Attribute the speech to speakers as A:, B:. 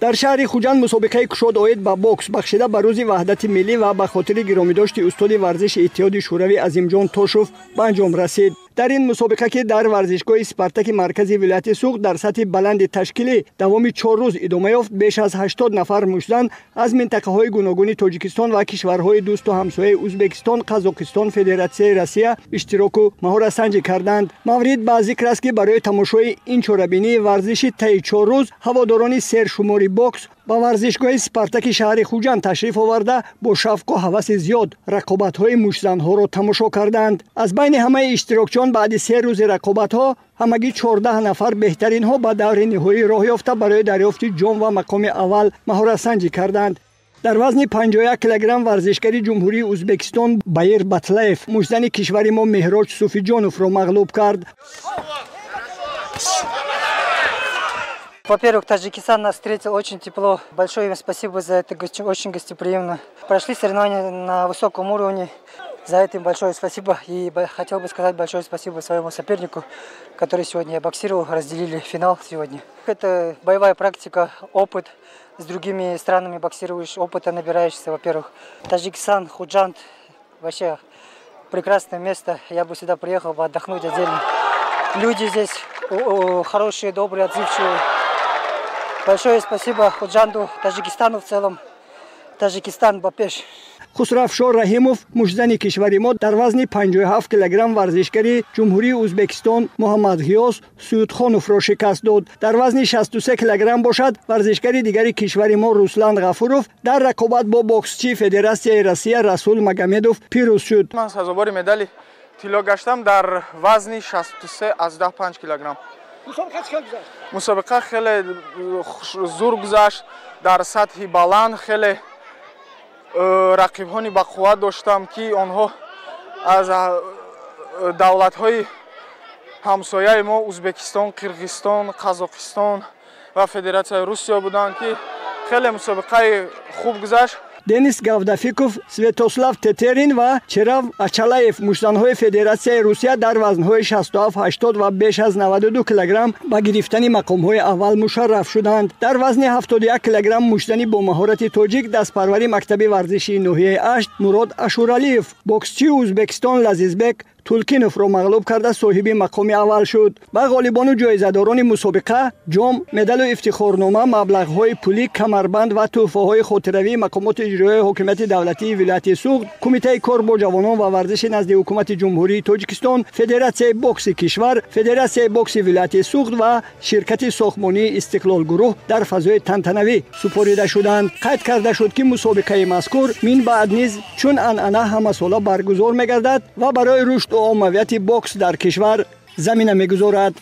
A: Дар шаҳри Хуҷанд мусобиқаи кушод оид ба бокс бахшида ба рӯзи ваҳдати миллӣ ва ба хотири гиромидошти устоди варзиши Иттиҳоди Шӯравӣ Азимҷон Тошев ба анҷом расид. Дар ин мусобиқа, ки дар варзишгоҳи Спартаки маркази вилояти Суғд дар сатҳи баланди ташкилӣ давоми 4 рӯз идома ёфт, беш аз 80 нафар муштзан аз минтақаҳои гуногуни Тоҷикистон ва кишварҳои дӯсту ҳамсояи Ӯзбекистон, Қазоқистон, Федератсияи Россия иштироку маҳоратсанҷӣ карданд. Маврид ба зикр аст, ки барои тамошои ин чорабинии варзиши таи 4 рӯз ҳаводорони сершумори бокс ба варзишгоҳи Спартаки шаҳри Хуҷанд ташриф оварда, бо шавқу ҳаваси зиёд рақобатҳои муштзанҳоро тамошо карданд. Аз байни ҳамаи иштирокчиён баъди 3 рӯзи рақобатҳо ҳамагӣ 14 нафар беҳтаринҳо ба даври ниҳоӣ роҳ ёфта, барои дарёфти ҷом ва мақоми аввал маҳоратсанҷӣ карданд. Дар вазни 51 килограмм варзишгари Ҷумҳурии Ӯзбекистон Баир Батлаев муштзани кишвари мо Меҳроҷ Суфиҷоновро мағлуб кард.
B: Во-первых, Таджикистан нас встретил очень тепло. Большое им спасибо за это, очень гостеприимно. Прошли соревнования на высоком уровне. За это им большое спасибо. И хотел бы сказать большое спасибо своему сопернику, который сегодня я боксировал, разделили финал сегодня. Это боевая практика, опыт. С другими странами боксируешь, опыта набираешься, во-первых. Таджикистан, Худжанд, вообще прекрасное место. Я бы сюда приехал бы отдохнуть отдельно. Люди здесь хорошие, добрые, отзывчивые. Большое спасибо Худжанду, Таджикистану в целом. Таджикистан, ба пеш.
A: Хусрафшо Раҳимов, муштзани кишвари мо, дар вазни 57 килограмм варзишгари Ҷумҳурии Ӯзбекистон Муҳаммадғиёс Суюдхоновро шикаст дод. Дар вазни 63 килограмм бошад, варзишгари дигари кишвари мо Руслан Ғафуров дар рақобат бо боксчии Федератсияи Россия Расул Магомедов пирӯз шуд.
C: Ман сазовори медали тилло гаштам дар вазни 63,5 килограмм. Мусобиқа хеле зур гузашт, дар сатҳи баланд, хеле рақибҳони бақувват доштам, ки онҳо аз давлатҳои ҳамсояи мо Ӯзбекистон, Қирғизистон, Қазоқистон ва Федератсияи Русия буданд, ки хеле мусобиқаи хуб гузашт.
A: Денис Гавдафиков, Святослав Тетерин ва Черав Ачалаев, муштзанҳои Федератсияи Русия, дар вазнҳои 67, 80 ва беш аз 92 килограмм ба гирифтани мақомҳои аввал мушарраф шуданд. Дар вазни 71 килограмм муштзани бо маҳорати тоҷик, дастпарвари мактаби варзишии ноҳияи Ашт Мурод Ашуралиев боксчии Ӯзбекистон Лазизбек Тулкиновро мағлуб карда, соҳиби мақоми аввал шуд. Ба ғолибону ҷоизадорони мусобиқа ҷом, медалу ифтихорнома, маблағҳои пулӣ, камарбанд ва тӯҳфаҳои хотиравии мақомоти иҷроияи ҳокимияти давлатии вилояти Суғд, Кумитаи кор бо ҷавонон ва варзиши назди Ҳукумати Ҷумҳурии Тоҷикистон, Федератсияи бокси кишвар, Федератсияи бокси вилояти Суғд ва ширкати сохтмонии Истиқлол гурӯҳ дар фазои тантанавӣ супорида шуданд. Қайд карда шуд, ки мусобиқаи мазкур мин баъд низ чун анъана ҳамасола баргузор мегардад ва барои рушду оммавияти бокс дар кишвар замина мегузорад.